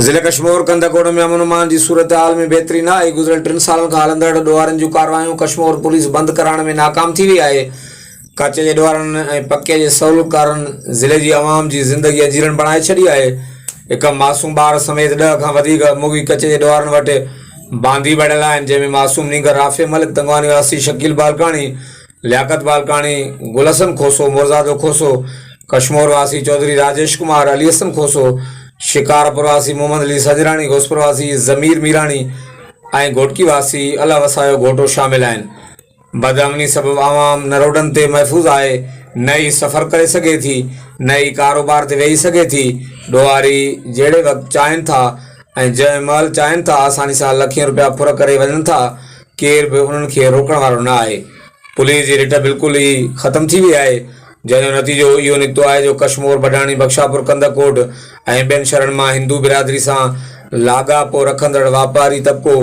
ضلعي ڪشمور ڪنڌڪوٽ ۾ امن امان جي صورتحال ۾ بهتري نه آئي، گذريل ٽن سالن کان هلندڙ ڏوهارين جون ڪارروايون ڪشمور پوليس بند ڪرائڻ ۾ ناڪام ٿي وئي آهي، ڪچي جي ڏوهارين ۽ پڪي جي سهولتڪارن ضلعي جي عوام جي زندگي اجيرن بڻائي ڇڏي آهي، هڪ معصوم ٻار سميت ڏهه کان وڌيڪ مغوي ڪچي جي ڏوهارين وٽ باندي بڻيل آهن، جنهن ۾ معصوم نينگر رافع ملڪ، تنگواني واسي شڪيل بالڪاڻي، لياقت بالڪاڻي، گل حسن کوسو، مرزادو کوسو، ڪشمور واسي چوڌري راجيش ڪمار، علي حسن کوسو، شڪارپور واسي محمد علي سنجراڻي، غوثپور واسي ضمير ميراڻي ۽ گهوٽڪي واسي الله وسايو گهوٽو شامل آهن. بدامني سبب عوام نه روڊن تي محفوظ آهي، نه ئي سفر ڪري سگهي ٿي، نه ئي ڪاروبار تي ويهي سگهي ٿي. ڏوهاري جهڙي وقت چاهين ٿا ۽ جنهن مهل چاهين ٿا آساني سان لکين روپيا ڦر ڪري وڃن ٿا، ڪير به انهن کي روڪڻ وارو نه آهي. پوليس جي رٽ بلڪل ئي ختم ٿي وئي آهي، جنهن جو نتيجو اهو نڪتو آهي جو ڪشمور، بڊاڻي، بخشاپور، ڪنڌڪوٽ ۽ ٻين شھرن مان هندو برادري سان لاڳاپو رکندڙ واپاري طبقو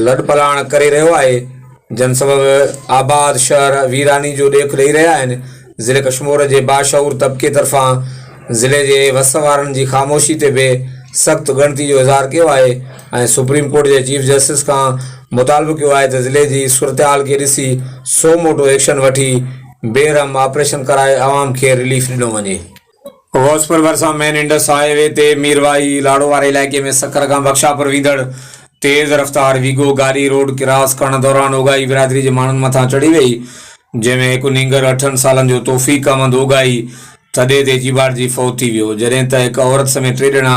لڏپلاڻ ڪري رهيو آهي، جنھن سبب آباد شهر ويراني جو ڏيک ڏئي رهيا آهن. ضلعي ڪشمور جي باشعور طبقي طرفان ضلعي جي وس وارن جي خاموشي تي به سخت ڳڻتي جو اظهار ڪيو آهي ۽ سپريم ڪورٽ جي چيف جسٽس کان مطالبو ڪيو آهي ته ضلعي جي صورتحال کي ڏسي سو موٽو ايڪشن وٺي بي رحم آپريشن ڪرائي عوام کي رليف ڏنو وڃي. غوثپور ڀرسان مين انڊس هاء وي تي ميرواهي لاڙو واري علائقي ۾ سکر کان بخشاپور ويندڙ تيز رفتار ويگو گاڏي روڊ ڪراس ڪرڻ دوران اوڳاهي برادري جي ماڻهن مٿان چڙهي وئي جنهن ۾ هڪ نينگر اٺن سالن جو توفيق احمد اوڳاهي ٿڏي تي چيڀاٽجي فوت ٿي ويو جڏهن ته هڪ عورت سميت ٽي ڄڻا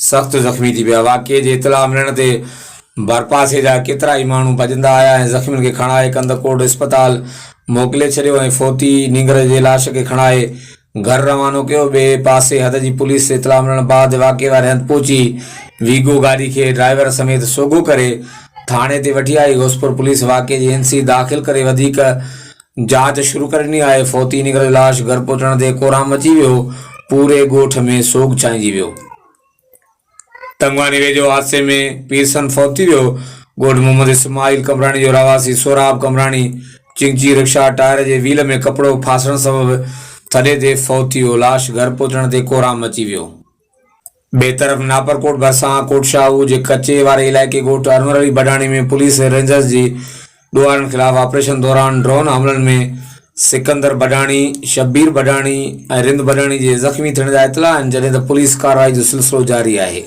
سخت زخمي ٿي پيا واقعي جي اطلاع ملڻ تي ڀرپاسي جا ڪيترائي ماڻهو ڀڄندا آيا ۽ زخمين کي کڻائي ڪنڌڪوٽ اسپتال موڪلي ڇڏيو ۽ فوتي نينگر جي لاش کي کڻائي گهر روانو ڪيو، ٻئي پاسي حد جي پوليس اطلاع ملڻ بعد واقعي واري هنڌ پهچي ويگو گاڏي کي ڊرائيور سميت سوگهو ڪري ٿاڻي تي وٺي آئي، غوثپور پوليس واقعي جي اين سي داخل ڪري وڌيڪ جاچ شروع ڪري ڏني آهي، فوتي نينگر جو لاش گهر پهچڻ تي ڪورهام مچي ويو، پوري ڳوٺ ۾ سوڳ ڇانئجي ويو. تنگواني ويجهو حادثي ۾ پيرسن فوت ٿي ويو، ڳوٺ محمد اسماعيل قمبراڻي جو رهواسي سهراب قمبراڻي چنگچي رڪشا ٽائر جي ويل ۾ ڪپڙو ڦاسڻ سبب ٿڏي تي فوت ٿي ويو، لاش گهر پهچڻ تي ڪهرام مچي ويو. ٻئي طرف ناپرڪوٽ ڀرسان ڪوٽ شاهو جي ڪچي واري علائقي ڳوٺ انور علي بڊاڻي ۾ پوليس ۽ رينجرز جي ڏوهارين خلاف آپريشن دوران ڊرون حملن ۾ سڪندر بڊاڻي، شبير بڊاڻي ۽ رند بڊاڻي جي زخمي ٿيڻ جا اطلاع آهن جڏهن ته پوليس ڪارروائي جو سلسلو جاري آهي.